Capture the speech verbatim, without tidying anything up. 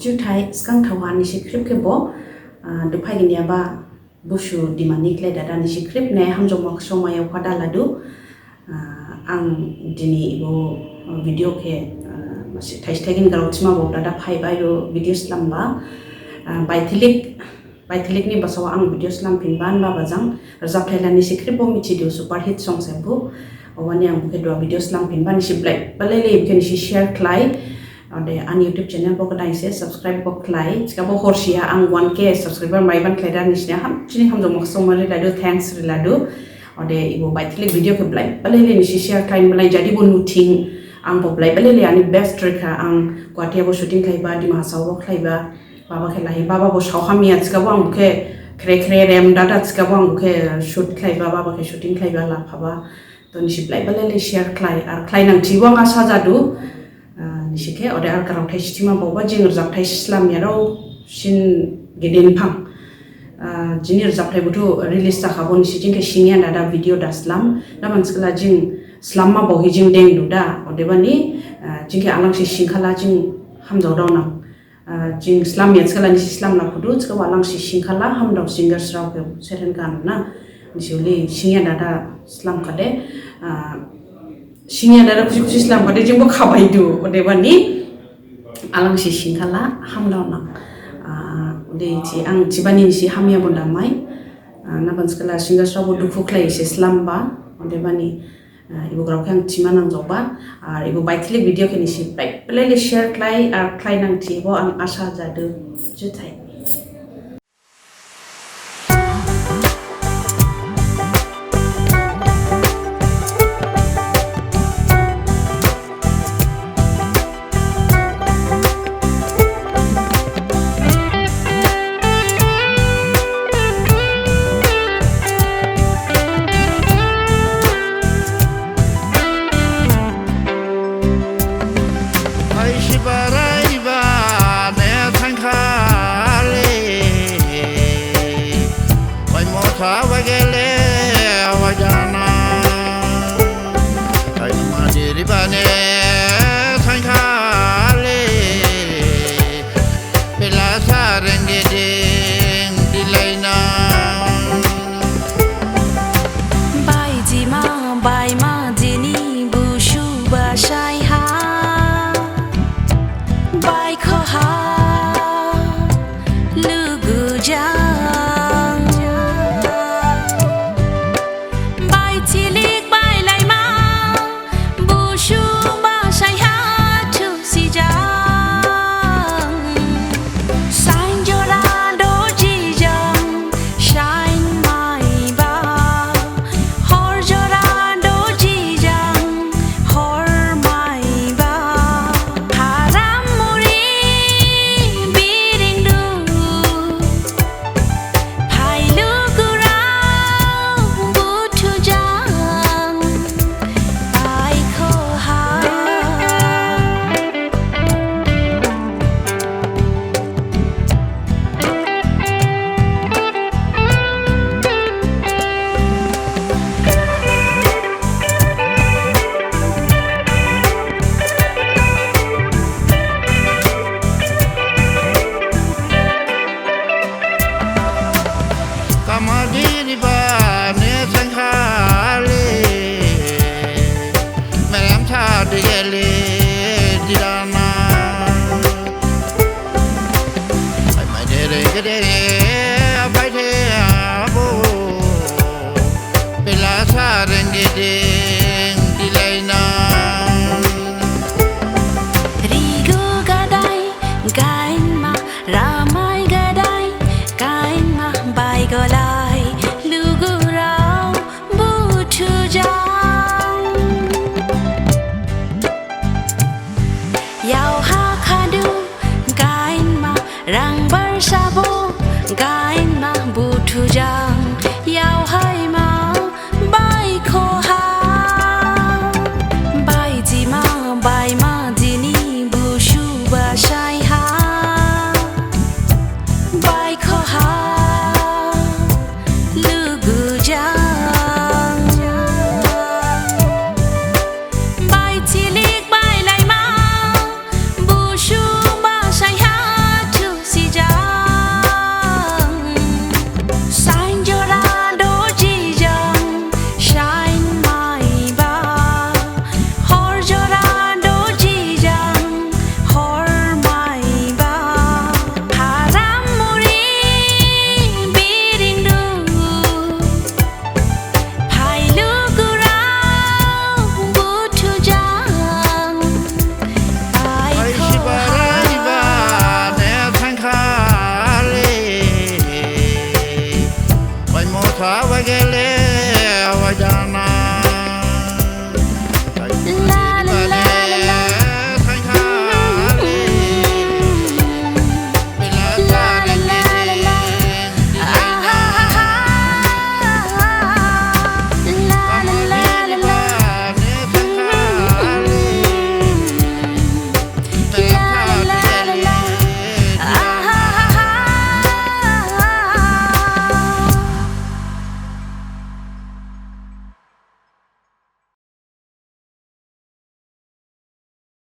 Juthai sgang thaoha nisi khrip khebo, ah, duphai gini aba Busu Dimani khlai dada nisi khrip ne hamjaoma khasaoma yaopha da ladu. Ah, ang dini ibo, ah, video khe, ah, masi thaisi thaigin grao thima bo dada phaiba ibo video slamba. Ah, Baithilik, Baithilik ni basao ang video slamphinba, baba jang rajabthai la nisi khrip bo mithidu, super hit song se bo. Obani ang bokhe duha video slamphinba, nisi blai balele bokhe nisi share khlai. Ode ani YouTube channel bo kadaise subscribe bo khlai. Thikhabo horsiha ang one K subscriber maiban khlai da nisi ne hamsining hamjaoma khasaoma riladu, thanks riladu. Ode ibo Baithilik video khe blai balele nisi share khlai balai jadi bo nuthing ang bo blai balele ani best rikha ang Guwahati bo shooting khlaiba, Dima Hasao bo khlaiba, baba khe lahi baba bo sao hamya thikhabo ang bokhe khre khre rem dada thikhabo ang bokhe shoot khlaiba, baba khe shooting khlaiba laphaba. To nisi blai balele share khlai, ar khlai nang thibo ang asa jadu. Ah, nisi khe, ode ar grao thaisi thima baoba jing rajabthai slamyarao sin gede niphang. Ah, jini rajabthai buthu release jakhabo nisi jing khe singya dada video da slam. Nabani thikhala jing slamma baohi jing dengdu da. Odebani, ah, jing khe alangsi singkhala jing hamjaodao nang. Ah, jing slamya thikhala nisi slamla phudu, thikhabo alangsi singkhala hamdao singers rao khe seren gan na. Nisi uli singya dada slamkhade, ah, singya dada khusi khusi slamkhade jingbo khabaidu. Odebani alangsi singkhala hamdao nang. Ah, ode thi ang thibani nisi hamya bo damai. Ah, nabani thikhala singers rao bo dukhu khlai se slamba. Odebani Ah, ibo grao khe ang thima nangjaoba, ar ibo Baithilik video khe nisi blai balele share khlai, ar khlai nang thibo ang asa jadu. Juthai. Ai sibarai ba ne thangkhale, ai motha wagele wajana, ai madiri ba ne thangkhale. Bela sareng gedeng dilaina. Baijima baima jini Busu basaiha. Baikhoha lugu jang. Baithilik bailaima. Busu basaiha thusijang, sain jora dojijang, sain maiba, hor jora dojijang, hor maiba, haram muri biringdu. Phai lugurao buthu jang baikhoha. Kamadiri ba ne sangkhale, merem tha digele didana. Ai mai dere gedere